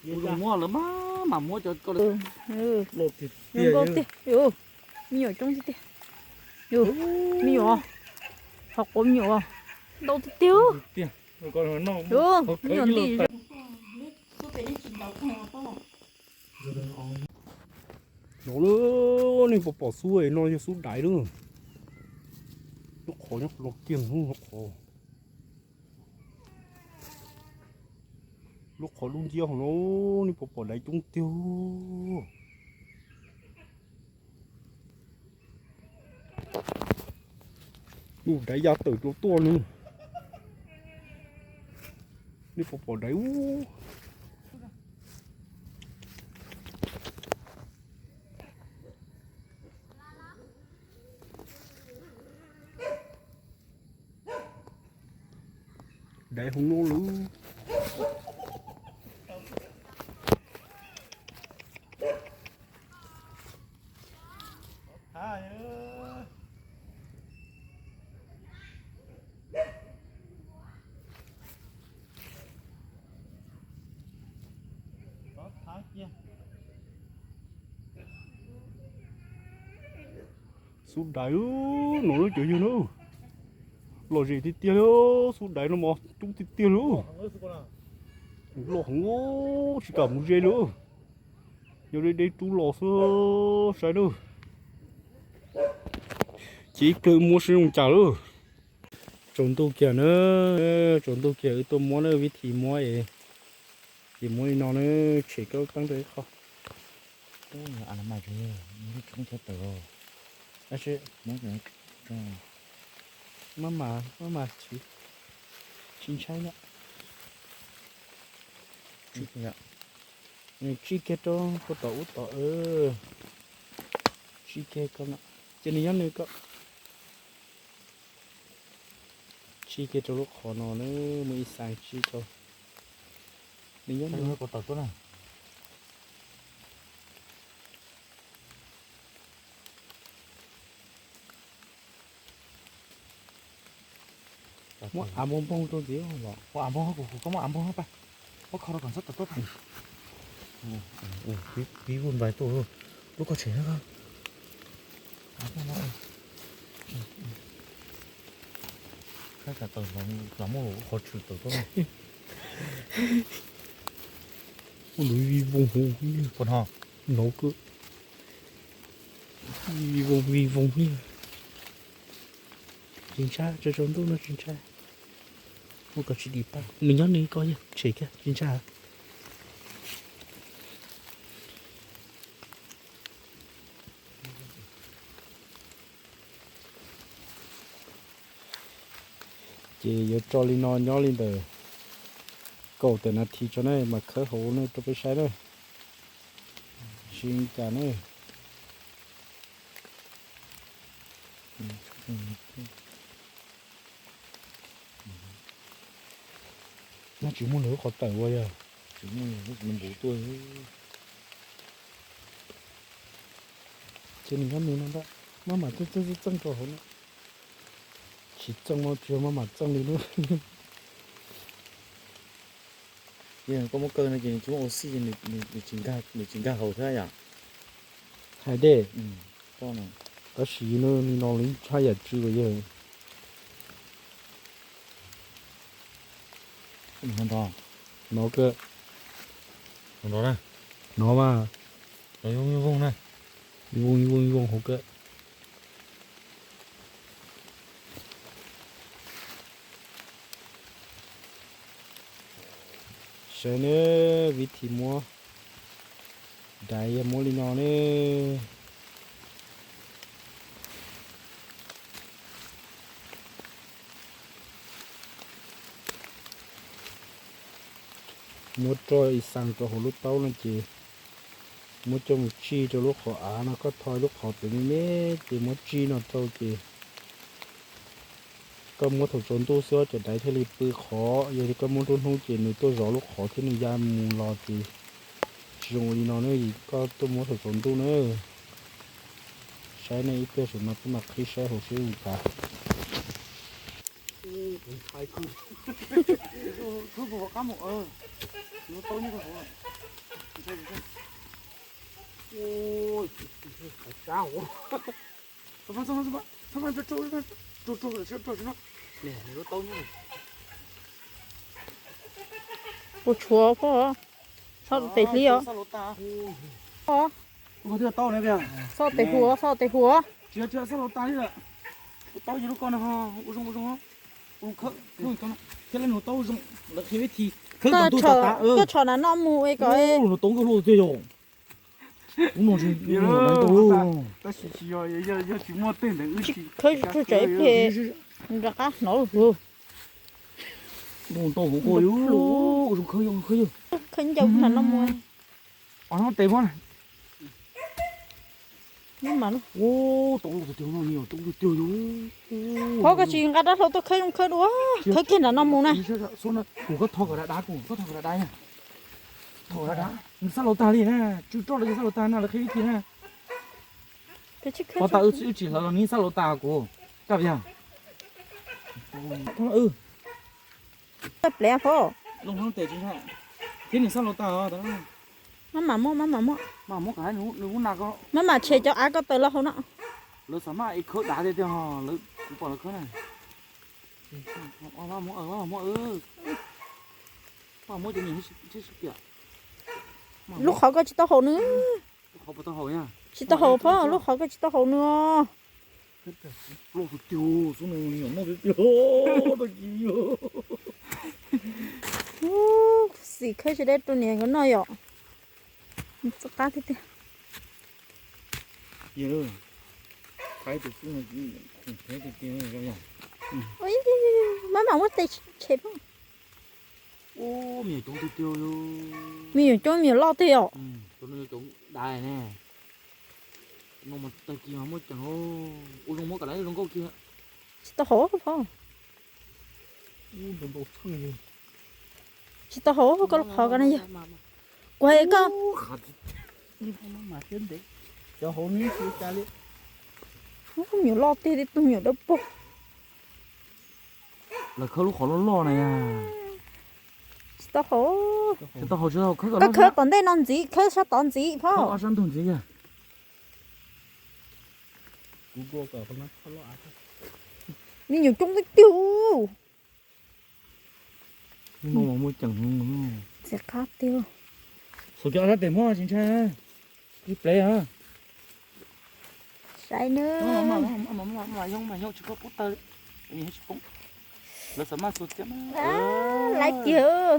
Kuv zoo muab lawv mas, mas muab cov ko. Los tiag tiag, me nyuam coob tiag tiag. Me nyuam, qhov quav me nyuam, ntau tiag tiag. Me nyuam nti. No nej puas pom xub no, yog xub daiv lub. Lub qhov nyob qhov no kiag, lub qhov, lub qhov dub nciab hauv no, nej puas pom daiv coob tiag. Ub, daiv ya tawm rau tuaj no. Nej puas pom daiv ub. Daiv hauv no lawm. Xub daiv no lub cov yawg na. Lom zem tiag tiag li, xub daiv no mas coob tiag tiag li. Loj heev, tsis kam mus ze li. Yog deb deb rub los xwb, saib na. Ces ib pliag muab saib zoo cas lawm. Tsaus ntuj kiag na, tsaus ntuj kiag wb tuaj muab na, vib thim muab es, ces muab li no na, tshem kab teeb rau ib qho. Maj mam, maj mam, tsis ntshai na. Tsij kiag rau puag tom ub tod, tsij kiag ko, ces nws nyob nws ko. Tsij kiag rau lub qhov no na, muaj ib xaas tsij rau. Nws nyob nws ko tawm tuaj na. Muab av npog npog rau ntxiv los. Muab av npog, kuv, kuv muab av npog pa. Muab kho rau kom txhob tawm tuaj pa. Pib vuj npais tuaj, lub koj tshem na. Ua lub vij voog hauv, hnov kawg. Vij voog vij voog li. Tsis ntshai, tsaus tsaus ntuj no tsis ntshai. Ua kom tsis dim pa, nws nyob nws ko, yog tshem kiag tsis ntshai. Ces yuav tso li no nyob li ntawm kaum tawm nas this tso na, mas khawb hauv no rau peb saib na. Sib cas na. Nyob tsis muaj lwm lub qhov tawm ua yog. Ces nws nyob nws no ntag, maj mam txeej txeej txeej rau hauv no. Tsis txeej no tsis yog maj mam txeej li na. Yog koj muab kaw no ces nws tsis muaj ua xij, nws tsis nkag hauv thiab yom. Hais dej. Tab sis no li no li haj yam tsw yog. Hnov kawg. Hnov mas. Vooj vooj hauv kawg. Saib ne, vib thim muab daiv yog muab li no ne. Muab roj ib xaas rau hauv lub taub no ces muab coj mus tsij rau lub qhov av no, koj tho lub qhov txawv me me ces muab tsij no rau ces koj muab thaum tsaus ntuj xwb cov daiv thiaj li pw qhov, yog li koj muab nruab hnub ces nws tuaj zov lub qhov thiab nws ya mus los ces tsis zoo li no ne, koj tuaj muab thaum tsaus ntuj na. Saib ne, ib pliag saum no peb mam qhib saib hauv seb zoo cas. Kuv ntshai kawg. Kuv qab mus, kuv tau nyob rau hauv lawm. Ua tshuav pob, txhob tes hlib os. Pob, txhob tes hu os, txhob tes hu os. Koj tshom na noj mus es kom khawb tsuag tsuag ib pliag nws rov qab hnov lawm. Khawb ncau na noj mus. Phov, koj tsis nqa dab hlau tuaj khawb zoo khawb dua, khawb kiag nram no mus na. Kuv koj thov kom dav dav, kuv koj thov kom dav dav na. Thov dav dav, nws xab laus tag li na, tsw roj los yog xab laus tag no lawv qhib ib txhia na. Pov tas wb tsis hlawv los nws xab laus tag kuv, kaj yog. Plev phov. Thiab nws xab laus tag os. Maj mam muab, maj mam muab. Maj mam tshem cov av ko taws los hauv no. Lawv xav maj es khawb dav tiag tiag, kuv pom lawv khawb na. Lub qhov ko tsis tau haum nws. Tsis tau haum phov, lub qhov ko tsis tau haum nws os. Xim khawb sawv daws rau niam nkawd noj yom. Txoj qab tiag tiag. Maj mam muab tes tshem phov. Me nyuam coob, me nyuam loj tiag yom. Tsis tau haum phov. Tsis tau haum koj lub qhov ko na yog. Kuv hais koj. Me nyuam loj tiag, tib tug me nyuam dawb paug. Lawv khawb lub qhov loj loj na yog. Tsis tau haum. Koj khawb tom ntej no ntxiv, khawb sab tod ntxiv phov. Ob sab ntug ntxiv yog. Me nyuam coob tiag tiag. Txiv qab tiag. Xub cov sab tes muab tsis ntshai. Ib plev. Saib nawb. Laiv kiag.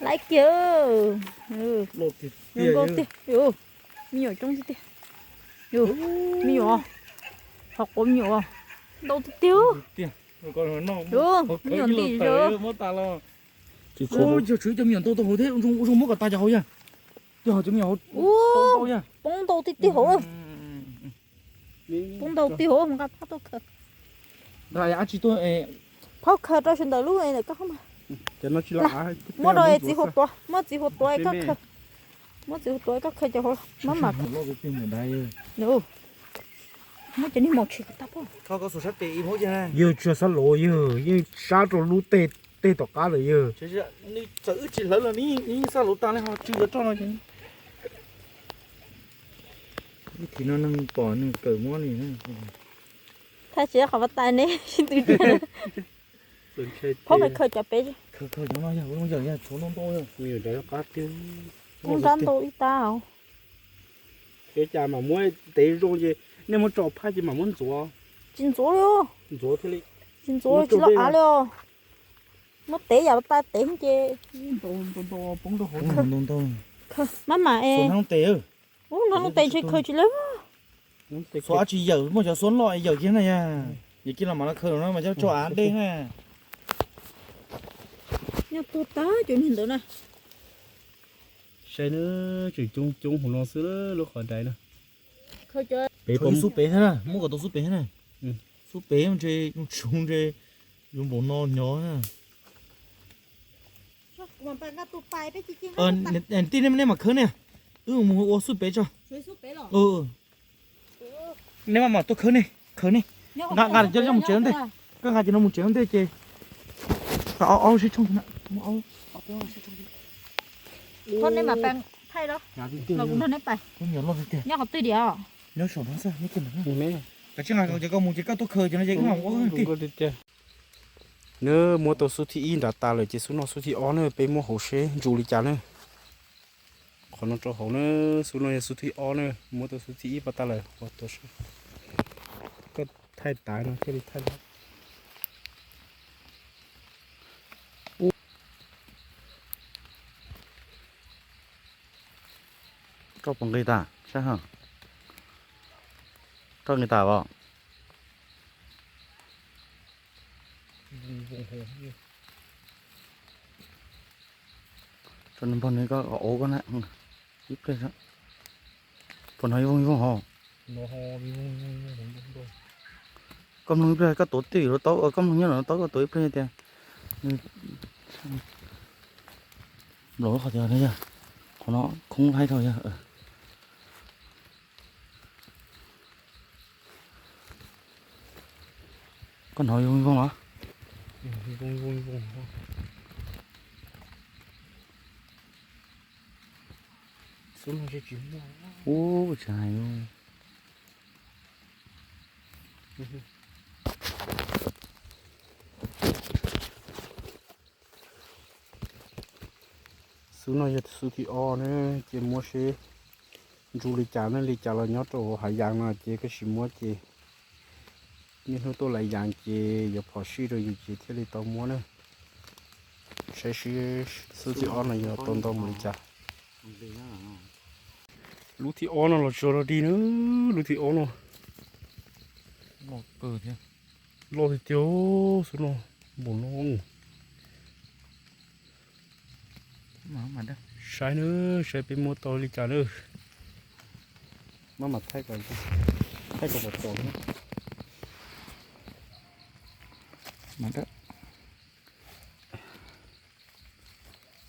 Laiv kiag. Zoo nkauj tiag. Me nyuam coob tiag tiag. Me nyuam, qhov quav me nyuam ntau tiag tiag. Me nyuam nti. Yog tswv cov me nyuam ntau tau hauv thiab, ua zoo muab kom tas cov hauv yog. Cov hauv cov me nyuam hauv poob ntau tiag tiag hauv. Poob ntau tiag hauv, nqa phab tuaj khaws. Phab khaws rau sawv ntawm lub ntawm koj. Muab rau txiv hu tuav, muab txiv hu tuav koj khaws. Muab txiv hu tuav koj khaws cov hauv maj mam. Muab cov niag maum tshem kom tag pob. Yawg tsis yog xab laus, yawg yeej sab rau lub tej, tej tom qab lawm yawg. Nws txawm wb tsis hlawv los nws yeej xab laus tag li ho tsw cov roj no. Ib thim no neeg pom neeg kawm muab li. Thaij tsis qhov pas tais ne, sib tw tiag. Phob khaws cov pem. Khaws cov no yog zoo yawm, tshuav ntau ntau. Kub nrab ntau ib tag. Ua cas mam muab tev zoo ces nej muab tso phaj ces mam muab ntxuav. Tsis ntxuav li. Ntxuav thiaj li. Tsis ntxuav, tsis loj av li os. Muab tev yam pas tais tev ces. Maj mam es. Ub, no lub tes ntshe khaws tsis lawm. Xuav tsis yawm, muaj cov xuab loj yawm kiag na yog. Yawm kiag los mam los khaws no mas cov tso av dej na. Nyob tuag tag cov niag ntawd na. Saib na, tseem coob coob hauv no xwb lub qhov dais na. Pem xub pem thiab na, muab kom tau xub pem thiab na. Xub pem ntshe zoo tshoob ntshe zoo npaum no nyob na. Tij nej mam khawb ne, wb mus ua xub pem tso. Nej maj mam tuaj khawb ne, khawb ne. Nqa nqa cov no mus tsev ua ntej, koj nqa cov no mus tsev ua ntej ces. Ob sib tshooj. Nyob qhov twg diam? Nyob saum no xwb, nyob kiag ntawm no. Kav tsij nqa cov ko mus ces koj tuaj khaws cov no ces wb mam ua tiag. Nws muab tau xub thib ib nrad tas lawm ces xub no xub thib ob na, peb muab hauv seb ntsuj li cas na. Qhov no rau hauv na, xub no yog xub thib ob na, muab tau xub thib ib pab tas lawm, ua tua seb. Koj thaij tas no thiaj li thaij. Koj puas nqis tas saib ha? Koj nqis tas os? Tso nws npog nws koj ua koj na, ib pliag. Puas hnov ib voog ib voog hos? Koj mloog ib pliag, koj tuav twj ywm rau taub, koj mloog nyob rau taub koj tuav ib pliag tias. Nplaum lub qhov tias yog qhov no khoob laib dhau yog. Koj hnov ib voog ib voog los? Ub, tsis hais. Xub no yog xub thib ob na, ces muab seb ntsuj li cas ne, li cas los nyob rau hauv hav yas no ces koj sim muab ces niaj hnub tuaj lais yas ces yuav phom sij rau yus ces thiaj li tau muab na. Saib seb xub thib ob no yog tau ntau npaum li cas. Lub thib ob no los tsuas los dig na, lub thib ob no. Loj tiag tiag, xub no npaum no. Saib na, saib peb muab tau li cas na. Maj mam thaij kom, thaij kom pom tsom.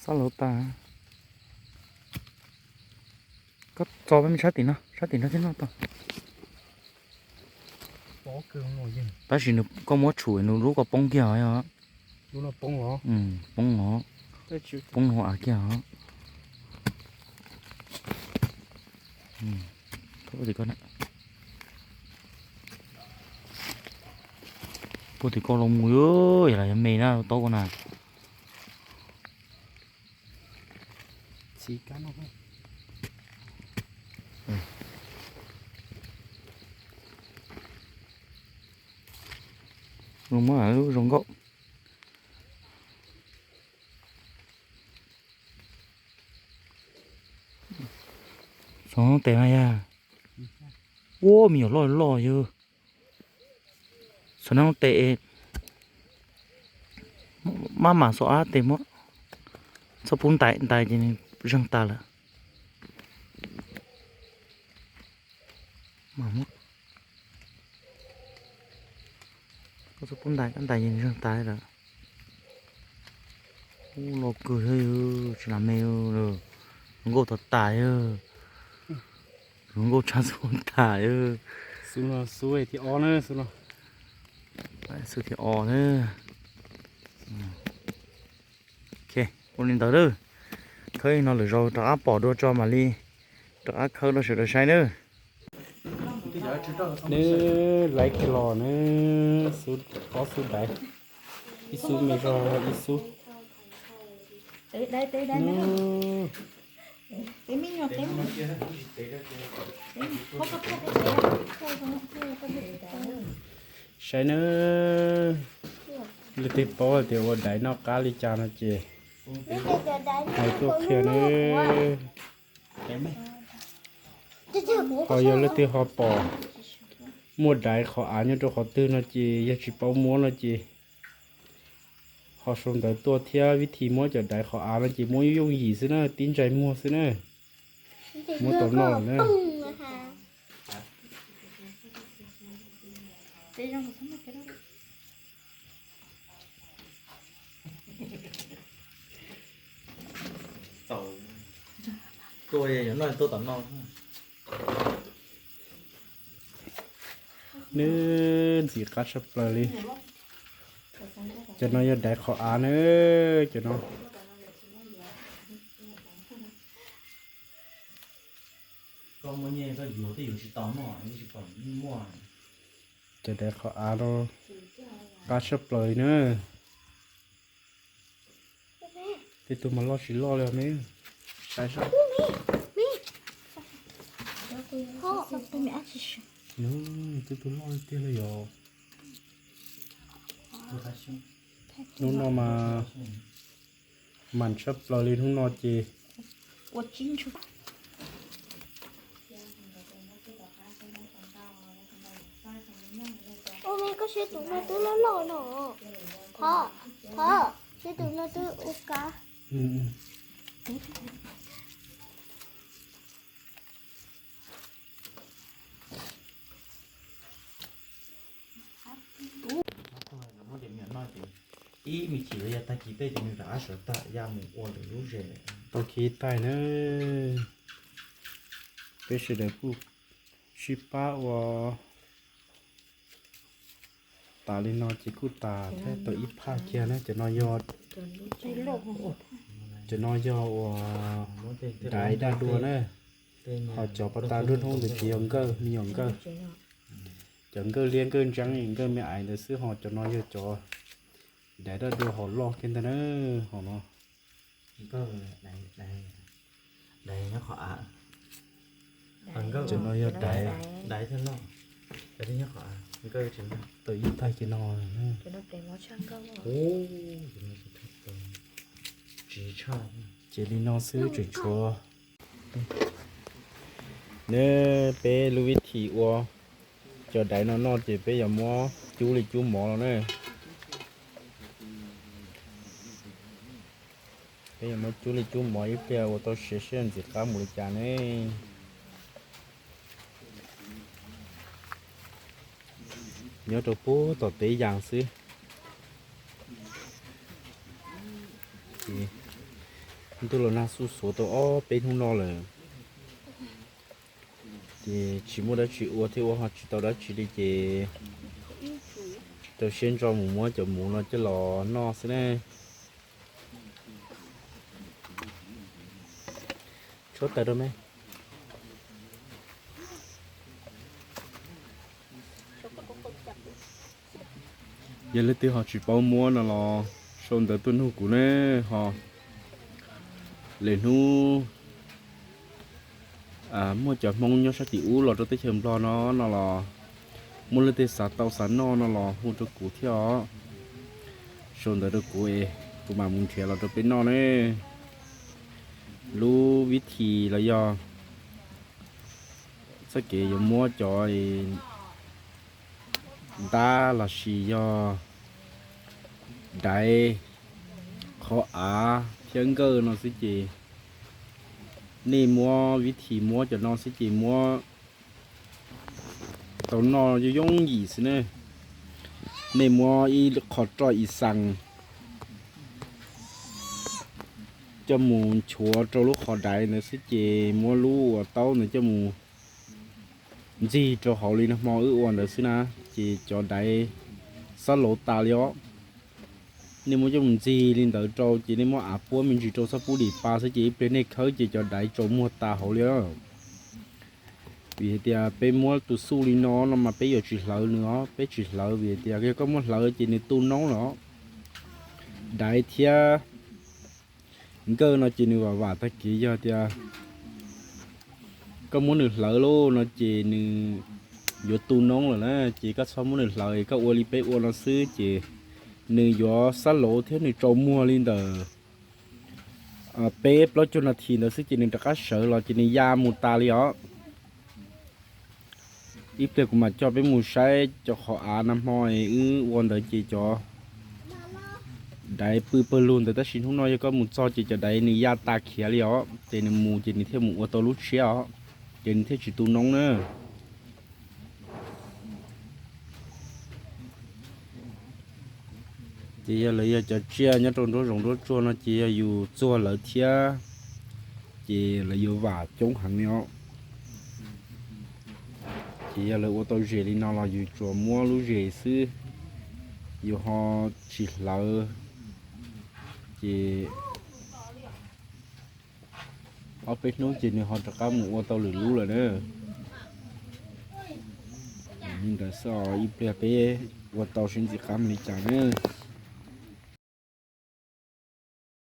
Xob laus tas. Koj txo peb me sab tim no, sab tim no thiab noj tau. Tab sis nws koj muab tshum nws lub ko poob kiag os. Poob os, poob hauv av kiag os. Puag tim ko los mus, yog las yog me na taub ko na. Los muab lub zoo nkauj. Xov no tes mas yog, ua me nyuam loj loj yog. Xov no tes, maj mam xov ab tes muab, txhob pub ntais, ntais ces nws zeeg tas lawm. Koj txhob pub ntais, koj ntais ces nws zeeg tas lawm. Ub, loj kawg thiab, tsis lam me, zoo nkauj tas tas, zoo nkauj tshaj xub tas. Xub no xub thib ob na, xub no. Xub thib ob na. Ok, ua li ntawd lawm. Khawb no lwm zaus rov qab pom dua tso mam li rov qab khawb rau sawv daws saib nawb. Neb laiv kiag los neb, xub ob xub daiv, ib xub me zog ib xub. Saib nawb, leej twg paub hais tias ua daiv noj qab li cas no ces hais tuaj qhia nawb. Ho yog leej twg ho pom muaj daiv qhov av nyob rau qhov twg no ces yog tsis paub muab no ces ho sau ntawv tuaj thiab. Vib thib muab cov daiv qhov av no ces muab yooj yooj yim xwb na, tib ntsais muag xwb na. Muab tau noj lawm na. Nws ntxim qab tshaj plaws li. Cov no yog daiv qhov av na, cov no. Koj muaj nyiaj koj yuav twb yuav tsis tau noj, tsis pom muaj. Cov daim qhov av no qab tshaj plaws li na. Tej tug mas loj tsis loj li ne. Saib saib. Tej tug loj tiag tiag li yom. Hnub no mas mas tshaj plaws li hnub no ces. Ua me koj saib tus no twb loj loj no. Thov, thov, saib tus no twb ua kab. Ib me chim los yog tag kis tej ces nws rov qab sawv tag ya mus ua lwm lub zes. Tau khi taig na. Peb sawv daws kuj sib pab ua tas li no ces kuj tas thiab tau ib phaj kiag na. Cov no yog, cov no yog uas daiv daj dua na. Ho cov pas tas nruab hnub ntawd ces yog nkawj, me nyuam nkawj. Cov nkawj liab nkawj ntseeb nkawj me aiv ntawd xwb, ho cov no yog cov daiv daj dua hom loj kiag ntag na. Hom no. Cov no yog daiv. Tau ib taig cov no. Ces li no xwb tseem tshuav. Ne, peb lub vib thim ua cov daiv no noj ces peb yuav muab cub li cub mov no na. Peb yuav muab cub li cub mov ib pliag ua tau siav seb ntxim qab mus li cas ne. Nyob rau pub tom teb yas xwb. Ces ntuj los nag xuj xuav tau ob peb hnub no lawm, ces tsis muaj dab tsi ua thiab ua ho tsis tau dab tsi li ces rau siab ntso mus muab cov muv no coj los noj xwb ne. Tshuab taws rau me. Yog leej twg ho tsis paub muab no los sau ntawv tuaj nug kuv ne, ho lwm hnub muaj cov Hmoob nyob sab tim ub los rau teb chaws Nplog no, no los muaj leej twg xav tau xav noj no los hu rau kuv thiab os. Sau ntawv rau kuv es kuv mam mus nrhiav los rau peb noj ne. Lub vib thim los yog txoj kev yuav muab cov ntab los sis yog daiv, qhov av thiab nkawj no xwb ces nej muab vib thim muab cov no xwb ces muab tau noj yooj yooj yim xwb ne. Nej muab ib qho roj ib xees coj mus nchuav rau lub qhov daiv ntawd xwb ces muab lub uas taub ntawd coj mus ntxig rau hauv li no hmo wb ua ntawd xwb na, ces cov daiv xab lauv tas li os. Nej muab coj mus ntxig li ntawd rau ces nej muab av puab me ntsis rau txhob pub dim pa xwb ces ib pliag nej khawb ces cov daiv tsaus muag tas hauv li. Vim hais tias peb muab tus xuj li no no mas peb yuav tsis hlawv nws os, peb tsis hlawv vim hais tias yog koj muab hlawv ces nws tu noob los. Daiv thiab nkawj no ces nws vam vam tag kev, yog tias koj muab nws hlawv lauj no ces nws yuav tu noob lawm na, ces koj txhob muab nws hlawv, koj ua li peb ua no xwb ces nws yuav xab lauv thiab nws tsaus muag li ntawm peb plaub caug nas this ntawd xwb ces nws rov qab sawv los ces nws ya mus tas li os. Ib pliag kuv mam coj peb mus saib cov qhov av nag hmo wb ua ntawd ces cov daiv pw pawg lug ntawd, tab sis hnub no yog koj mus txog ces cov daiv nws ya tas khiav li os, ces nws mus ces nws thiaj mus ua tau lub tshiab os, ces nws thiaj tsis tu noob na. Ces yog lawv yog cov tsiaj nyob rau nruab zoov nruab tsuag no ces yog yus txuag lawv thiab, ces lawv yuav vam coob heev li os. Ces yog lawv ua tau zes li no los yus tsuas muab lub zes xwb, yus ho tsis hlawv, ces Ob peb hnub ces nws ho rov qab mus ua tau lwm lub lawm na. Li ntawd xwb os, ib pliag peb ua tau seb ntxim qab mus li cas na.